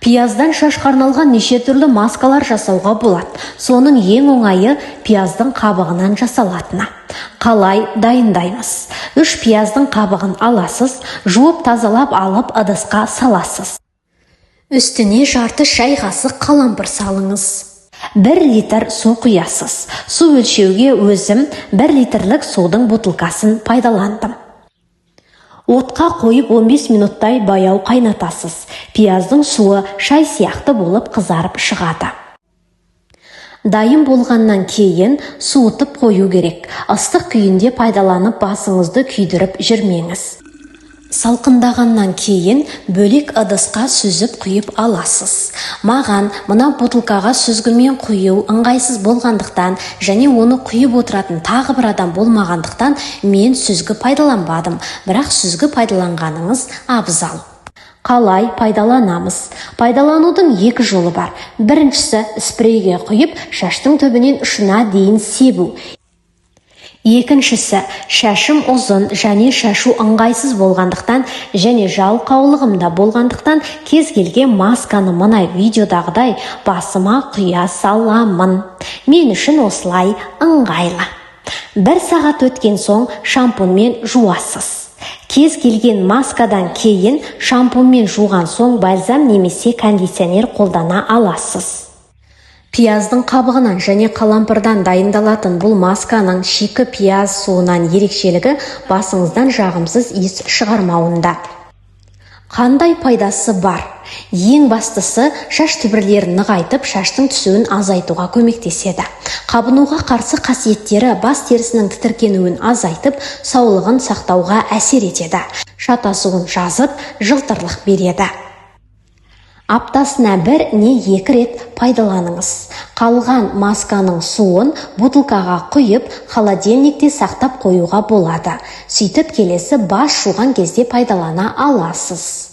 Пияздан шашқа арналған неше түрлі маскалар жасауға болады. Соның ең оңайы пияздың қабығынан жасалатыны. Қалай дайындаймыз? 3 пияздың қабығын аласыз, жуып тазалап алып, ыдысқа саласыз. Үстіне жарты шай қасық қалампыр салыңыз. 1 литр су құясыз. Су өлшеуге өзім 1 литрлік судың бутылкасын пайдаландым. Отқа қойып 15 минуттай баяу қайнатасыз. Пияздың суы шай сияқты болып қызарып шығады. Дайын болғаннан кейін суытып қою керек. Ыстық күйінде пайдаланып, басыңызды күйдіріп жүрмеңіз. Салқындағаннан кейін бөлек ыдысқа сүзіп құйып аласыз. Маған мына бутылкаға сүзгімен құю ыңғайсыз болғандықтан және оны құйып отыратын тағы бір адам болмағандықтан, мен сүзгі пайдаланбадым, бірақ сүзгі пайдаланғаныңыз абзал. Қалай пайдаланамыз? Пайдаланудың екі жолы бар. Біріншісі – спрейге құйып, шаштың түбінен ұшына дейін себу. Екіншісі – шашым ұзын және шашу ыңғайсыз болғандықтан және жалқаулығым да болғандықтан, кез келген масканы мына видеодағыдай басыма құя саламын. Мен үшін осылай ыңғайлы. 1 сағат өткен соң шампуньмен жуасыз. Кез келген маскадан кейін шампуньмен жуған соң бальзам немесе кондиционер қолдана аласыз. Пияздың қабығынан және қалампырдан дайындалатын бұл масканың шикі пияз суынан ерекшелігі – басыңыздан жағымсыз иіс шығармауында. Қандай пайдасы бар? Ең бастысы, шаш түбірлерін нығайтып, шаштың түсуін азайтуға көмектеседі. Қабынуға қарсы қасиеттері бас терісінің тітіркенуін азайтып, саулығын сақтауға әсер етеді. Шатасуын жазып, жылтырлық береді. Аптасына бір не екі рет пайдаланыңыз. Қалған масканың суын бутылкаға құйып, холодильникте сақтап қоюға болады. Сөйтіп, келесі бас жуған кезде пайдалана аласыз.